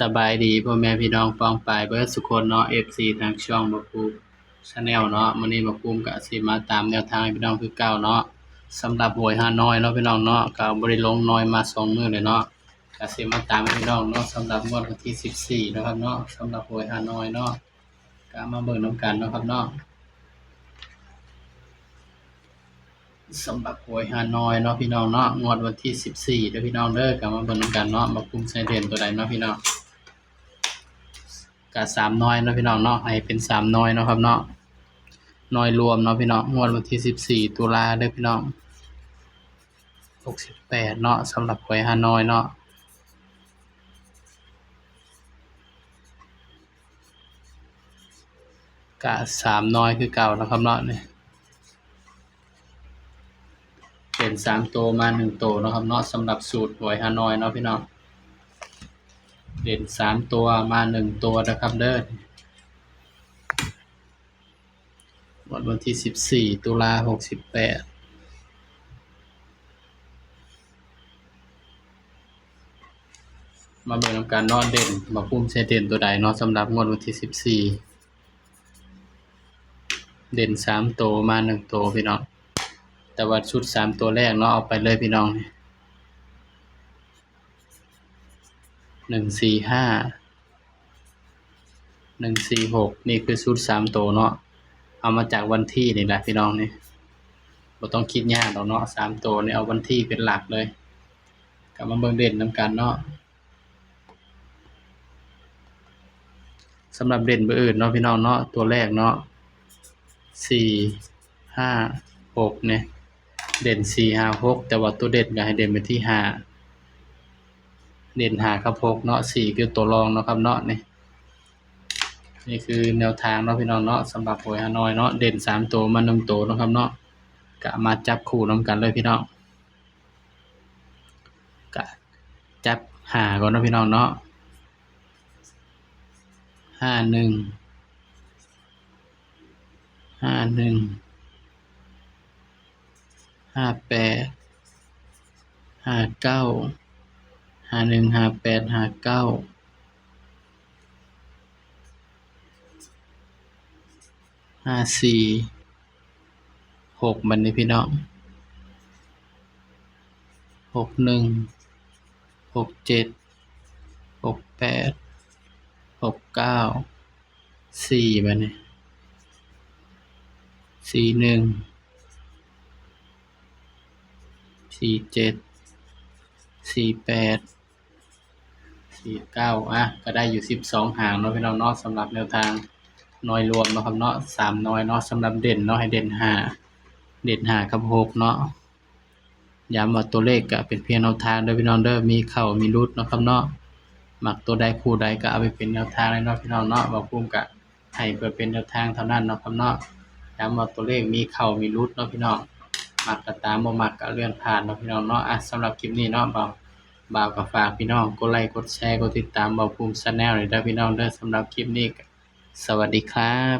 ສະບາຍດີພໍ່ແມ່ພີ່ນ້ອງປ້ອງປາຍເບິດສຸຄົນເນາະ ເອັຟຊີ ທາງຊ່ອງບ່າວພູມ Channel ເນາະ. ມື້ນີ້ບ່າວພູມກະຊິມາຕາມແນວທາງໃຫ້ພີ່ນ້ອງຄືເກົ່າເນາະ. ສຳລັບຫວຍຮານ້ອຍເນາະພີ່ນ້ອງເນາະ ກະບໍ່ໄດ້ລົງນ້ອຍມາສອງມື້ເລີຍເນາະ. ກະຊິມາຕາມໃຫ້ພີ່ນ້ອງເນາະ ສຳລັບງວດວັນທີສິບສີ່ເນາະຄັບເນາະ. ສຳລັບຫວຍຮານ້ອຍເນາະ ກະມາເບິ່ງນຳກັນເນາະຄັບເນາະ. ສຳລັບຫວຍຮານ້ອຍເນາະພີ່ນ້ອງເນາະ ງວດວັນທີສິບສີ່ເດີພີ່ນ້ອງເດີ. ກະມາເບິ່ງນຳກັນເນາະ ບ່າວພູມໃສ່ເດັ່ນຕົວໃດເນາະພີ່ນ້ອງ. ກະສາມໜ່ວຍເນາະພີ່ນ້ອງເນາະ ໃຫ້ເປັນສາມໜ່ວຍເນາະຄັບເນາະ. ໜ່ວຍລວມເນາະພີ່ນ້ອງ ງວດວັນທີສິບສີ່ຕຸລາເດີພີ່ນ້ອງ ຫົກສິບແປດເນາະ. ສຳລັບຫວຍຮານ້ອຍເນາະ ກະສາມໜ່ວຍຄືເກົ່າເນາະຄັບເນາະ. ນີ້ ເດັ່ນສາມໂຕມາໜຶ່ງໂຕເນາະຄັບເນາະ. ສຳລັບສູດຫວຍຮານ້ອຍເນາະພີ່ນ້ອງ ເດັ່ນສາມໂຕມາໜຶ່ງໂຕເດີຄັບເດີ. ງວດວັນທີສິບສີ່ຕຸລາ ຫົກສິບແປດ ມາເບິ່ງນຳກັນເນາະ ເດັ່ນ ບ່າວພູມໃສ່ເດັ່ນຕົວໃດເນາະ ສຳລັບງວດວັນທີສິບສີ່. ເດັ່ນສາມໂຕມາໜຶ່ງໂຕພີ່ນ້ອງ ແຕ່ວ່າຊຸດສາມໂຕແລກເນາະ ເອົາໄປເລີຍພີ່ນ້ອງ ນີ້ ໜຶ່ງສີ່ຫ້າ ໜຶ່ງສີ່ຫົກ ນີ້ຄືຊຸດສາມໂຕເນາະ. ເອົາມາຈາກວັນທີນີ້ແຫຼະພີ່ນ້ອງ ນີ້ ບໍ່ຕ້ອງຄິດຍາກດອກເນາະ ສາມໂຕນີ້ ເອົາວັນທີເປັນຫຼັກເລີຍ. ກະມາເບິ່ງເດັ່ນນຳກັນເນາະ. ສຳລັບເດັ່ນມື້ອື່ນເນາະພີ່ນ້ອງເນາະ ຕົວແລກເນາະ ສີ່ຫ້າຫົກ ນີ້ ເດັ່ນສີ່ຫ້າຫົກ ແຕ່ວ່າຕົວເດັ່ນກະໃຫ້ເດັ່ນໄປທີ່ຫ້າ ເດັ່ນຫ້າກັບຫົກເນາະ ສີ່ຄືຕົວລອງເນາະຄັບເນາະ. ນີ້ ນີ້ຄືແນວທາງເນາະພີ່ນ້ອງເນາະ ສຳລັບຫວຍຮານ້ອຍເນາະ ເດັ່ນສາມໂຕມາໜຶ່ງໂຕເນາະຄັບເນາະ. ກະມາຈັບຄູ່ນຳກັນເລີຍພີ່ນ້ອງ ກະຈັບຫ້າກ່ອນເນາະພີ່ນ້ອງເນາະ ຫ້າໜຶ່ງ ຫ້າໜຶ່ງ ຫ້າແປດ ຫ້າເກົ້າ ຫ້າໜຶ່ງ ຫ້າແປດ ຫ້າເກົ້າ ຫ້າສີ່ ຫົກ ບັດນີ້ພີ່ນ້ອງ ຫົກໜຶ່ງ ຫົກເຈັດ ຫົກແປດ ຫົກເກົ້າ ສີ່ ບັດນີ້ ສີ່ໜຶ່ງ ສີ່ເຈັດ ສີ່ແປດ ສີ່ເກົ້າ ອ່ະ ກະໄດ້ຢູ່ສິບສອງຫາງເນາະພີ່ນ້ອງເນາະ. ສຳລັບແນວທາງໜ່ວຍລວມເນາະຄັບເນາະ ສາມໜ່ວຍເນາະ. ສຳລັບເດັ່ນເນາະ ໃຫ້ເດັ່ນຫ້າ ເດັ່ນຫ້າກັບຫົກເນາະ. ຢ້ຳວ່າຕົວເລກກະເປັນພຽງແນວທາງເດີພີ່ນ້ອງເດີ ມີເຂົ້າມີຫຼຸດເນາະຄັບເນາະ. ມັກຕົວໃດຄູ່ໃດກະເອົາໄປເປັນແນວທາງເລີຍເນາະພີ່ນ້ອງເນາະ. ບ່າວພູມກະໃຫ້ເພື່ອເປັນແນວທາງເທົ່ານັ້ນເນາະຄັບເນາະ. ຢ້ຳວ່າຕົວເລກມີເຂົ້າມີຫຼຸດເນາະພີ່ນ້ອງ ມັກກະຕາມ ບໍ່ມັກກະເລື່ອນຜ່ານເນາະພີ່ນ້ອງເນາະ. ອ່ະ ສຳລັບຄລິບນີ້ເນາະ ບ່າວ ບ່າວກະຝາກພີ່ນ້ອງກົດໄລ ກົດແຊ ກົດຕິດຕາມບ່າວພູມ Channel ເດີພີ່ນ້ອງເດີ. ສຳລັບຄລິບນີ້ກະ ສະຫວັດດີຄັບ.